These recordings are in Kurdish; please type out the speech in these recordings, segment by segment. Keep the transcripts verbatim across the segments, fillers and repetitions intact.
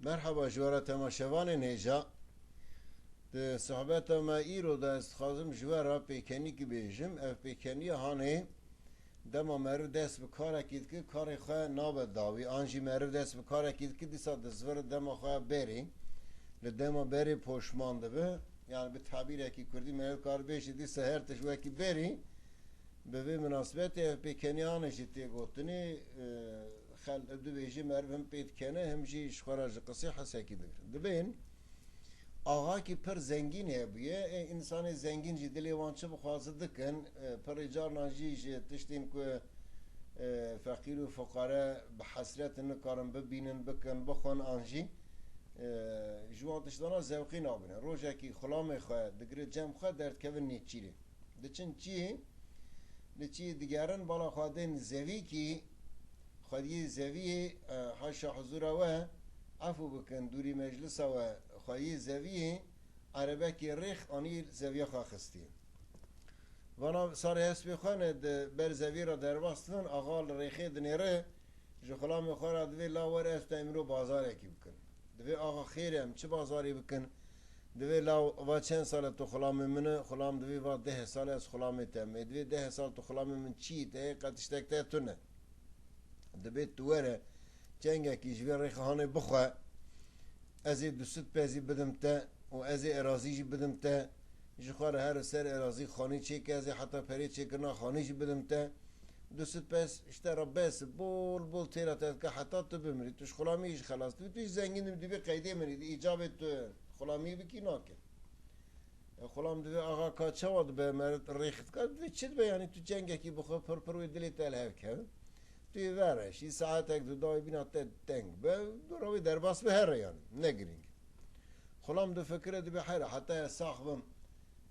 Merhaba ji we re temaşevanên hêja. Di sohbeta me îro de ez dixwazim ji we re pêkenîkî bêjim. Ev pêkeniya hanê dema meriv dest bi karekî dike, karê xwe nabe dawî. An jî meriv dest bi karekî dike, dîsa dizvire dema xwe berî. Li dema berê poşman dibe. Yani bi tabîrekî kurdî meriv kar bêjî dîsa her tişt wekî berî. Bi vê minasebetê ev pêkeniya hanê jî tê gotinê, e, xel dibêjî meriv him pê dikene, him jî ji xwe re ji qisê hesekî digirin. Dibên axakî pir zengîn hebûye. Ê, însanê zengîn jî dilê wan çi bixwaze dikin. E, pirê carnan jî ji tiştên ku, e, feqîr û fuqare bi hesret nikarin bibînin, bikin, bixwin an jî, e, ji wan tiştana zewqî nabine. Rojekî xulamê xwe digire cem xwe derdikevin nêçîrê. Diçin çiyê, li çiyê digerin, bala xwe dên zevîkî, xwediyê zeviyê, e, haşa huzura we, efû bikin, dûrî meclisa we, xwediyê zeviyê, erebekê rêx anî zeviya xwe xistiye. Vana sarê hespê xwe ne di ber zeviyê re derbas dibin, axa li rêxê dinêre, ji xulamê xwe re divê la were ez te îmro bazarekî bikin. Divê axa xêr e, em çi bazarê bikin? Divê la va çend sal e tu xulamê min e? Xulam divê va deh sal e ez xulamê te me. Divê deh sal tu xulamê min çi yî te yê, qet tiştek te tune. Divê tu were çengekî ji vê rêxê hanê bixwe. Ez ê du sed pezî bidim te û ez ê erazî jî bidim te. Ji xwe re her ser erazî xanî çêke, ez ê heta perê çêkirina xanî jî bidim te. Du sed pez ji te re bes, bol bol têra te dike heta tu bimirî. Tu ji xulamî jî xelas dibî, tu jî zengîn dibî, dibî qeydê min î, di îcabê tu xulamî bikî nake. E, xulam divê axa ka çawa dibe, meriv rêx dika, divê çi dibe, yanî tu çengekî bixwe pir pir wê dilê te li hev keve. Tu yê vereşî, saetek du dawî bîna te teng be, dora wê derbas be here yanî, ne girîng. Xulam difikire, dibê heyra, heta ez sax bim,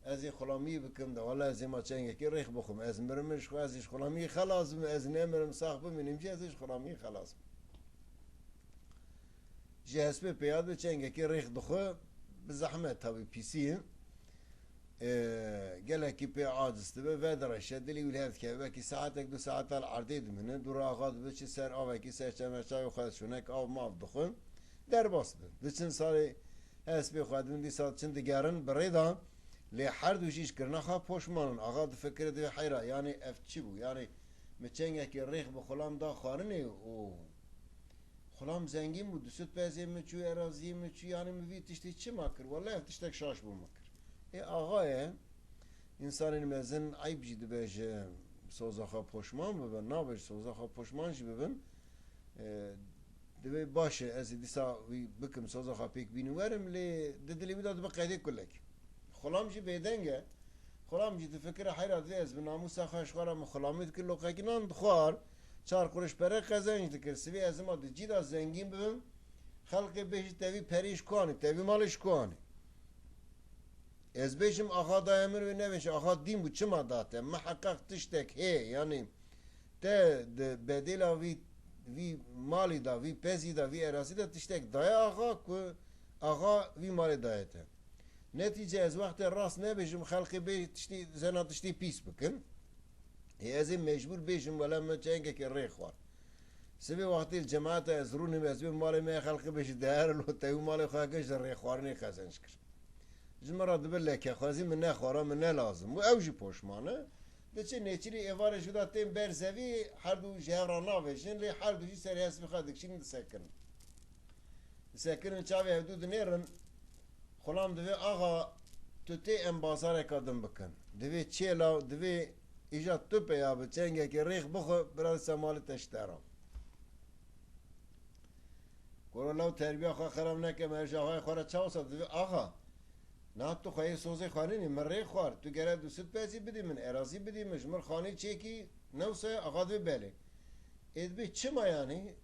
ez ê xulamî bikim de, wele ez ê ma çengekî rêx bixwim, ez mirim ji xwe, ez ê ji xulamî xelas bim, ez nemirim sax bimînim jî ez ê ji xulamî xelas bim. Ji hespê pêya dibe çengekî rêx dixwe, bi zehmet tabî pîsî ye. E, gelekî pê aciz dibe, vedireşe, dilî wî li hev dikeve, belkî saetek du saeta li erdê dimîne, dû re axa dibe çi ser avekî, ser çemerçavê xwe şûnek av mav dixwe, derbas dibe. Diçin sarê hespê xwe dibin, dîsa diçin digerin bi rê de, lê her du jî ji kirina xwe poşman in. Axa difikire, divê heyra, yanî ev çi bû? Yanî min çengekî rêx bi xulam da xwarinê û xulam zengîn bû, du sed pezê min çû, eraziyê min çû, yanî min vî tiştê çima kir? Wele ev tiştek şaş bo min kir. Ê axa ye, însanên mezin eyb jî dibe ji soza xwe poşman bibin, nabe ji soza xwe poşman jî bibin. E, divê baş e, ez ê dîsa wî bikim, soza xwe pêk bînim werim, lê di dilê wî de dibe qeydê kulekî. Xulam jî bêdeng e. Xulam jî difikire, heyra divê ez bi namûsa xwe ji xwe re min xulamî dikir, loqekî nan dixwar, çar quruş pere qezenc dikir. Sivê ez hima di cî de zengîn bibim, xelkê bêjî tevî perî ji ku anî, tevî malê ji ku anî? Ez bêjim axa daye min, wê nebêje axa dîn bû, çima da te? Miheqeq tiştek heye, yanî te di bedêla vî, vî malî de, vî pezî de, vî erazî de tiştek daye axa ku axa vî malê daye te. Netîce ez wextê rast nebêjim, xelkê bê tiştî, zena tiştî pîs bikin. Ê ez ê mecbûr bêjim, wele min çengekê rê xwar. Sibê wextê li cemaeta ez rûnim, ez bêm malê me, xelkê bêjî, deher lo tewî malê xwe kir, ji rêxwarinê qezenc kir. Ji min re dibe lekexwezî, min nexwara, min ne lazim bû. Ew jî poşman e. Diçe nêçîrî êvarê ji da tên ber zevî, her du ji hev re navêjin, lê her du jî serê hespê xwe dikişînin, disekirin. Disekirin, çavê hevdû dinêrin. Xulam divê, axa, tu tê em bazareka din bikin. Divê çêla, divê îja tu peya bi çengekê rêx bixwe, bira dîsa malê te ji te re. Goro law terbiya xwe xerab neke, me ji axayê xwe re çawa sat? Divê, axa, niha tu xweyê sozê xwe nînî, min rê xwar, tu gere du sed pezî bidî min, erazî bidî min, ji min xanî çêkî, ne wisa ye? Axa divê, belê. Ê dibê çima yanî?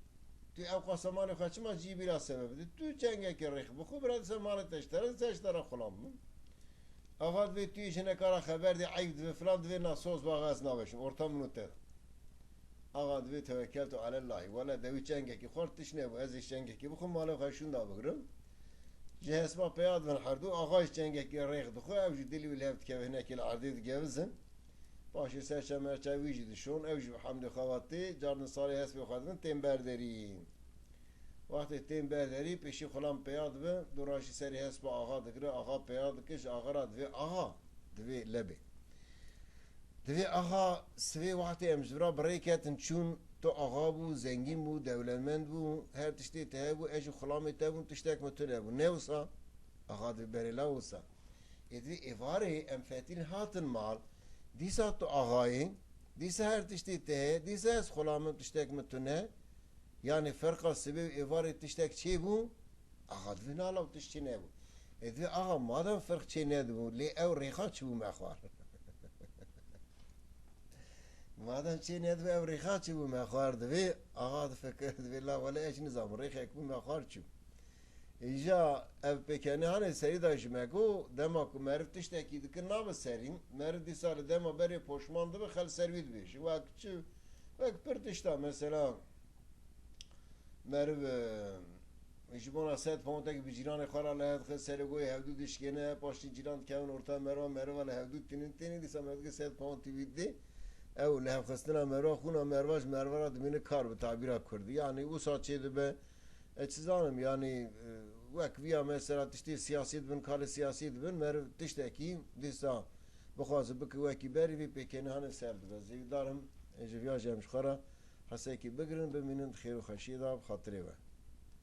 Tu ew qasa malê xwe çima cî bîra sebeb dî? Tu çengekê rêx bixwe, bira dîsa malê te ji te re, dîsa ji te re xulam min. Axa divê tu yê jineka re xeber dê, eyb divê, filan divê, na soz baxa ez navêşim, orta min û te de. Axa divê tewekkeltu alellahî. Wele dewî çengekî xwar, tişt nebû. Ez ê çengekî bixwim, malê xwe şûnda bigrim. Ji hespa peya dibin herdu, axa jî çengekî rêx dixwe, ew jî dilî wî li hev dikeve, hinekî li erdê digevizin. Paşê ser çemerçay wî jî dişon, ew jî bi hemdê xwe ve tê, carna sarê hespê xwe dibin, tên ber derî. Wextê tên ber derî, pêşî xulam peya dibe, dora jî serê hespa axa digire, axa peya dike, ji axa re divê axa, divê lebê. Divê axa sivê wextê em ji vira bi rê ketin çûn, tu axa bû, zengîn bû, dewlemend bû, her tiştê te hebû, ez jî xulamê te bûm, tiştek min tune bû. Ne wisa? Axa divê berê la wisa. Ê divê êvarê em fetîl hatin mal, dîsa tu axa yî, dîsa her tiştê te heye, dîsa ez xulam im, tiştek min tune. Yanî ferqa sibê û êvarê tiştek çêbû, axa divê nala û tişt çê nebû. Ê divê axa madem ferq çê nedibû, lê ew rêxa çi bû me xwar? Madem çê nedibû, ew rêxa çi bû me xwar? Divê axa difikir, divê la wele ez jî nizanim, rêxek bû me xwar çû. Îja ev pêkenî hanê serî da ji me ku dema ku meriv tiştekî dikir nabe serîn, meriv dîsa li dema berê poşman dibe, xel ser wî dibêje. Wek çi? Wek pir tişta, mesela, meriv, e, ji bona sed poundek bi cîranê xwe re li hev dixe, serê goyê hevdû dişkêne, paştî cîran dikevin orta meriva, meriva li hevdû tînin tênî, dîsa meriv dike sed pound tî wî didê. Ew li hevxistina meriva, xûna meriva ji meriva re dimîne kar bi tabîra kurdî. Yanî wisa çê dibe, e, çi zanim, yanî, e, wek viya mesela tiştê siyasî dibin, karê siyasî dibin, meriv tiştekî dîsa bixwaze bike wekî berî vê pêkenî hanê ser dibe. Zêwîdar im, e, ji viya jî em ji xwe re hesekî bigirin, bimînin di xêr û xweşiyê de, bi xatirê we.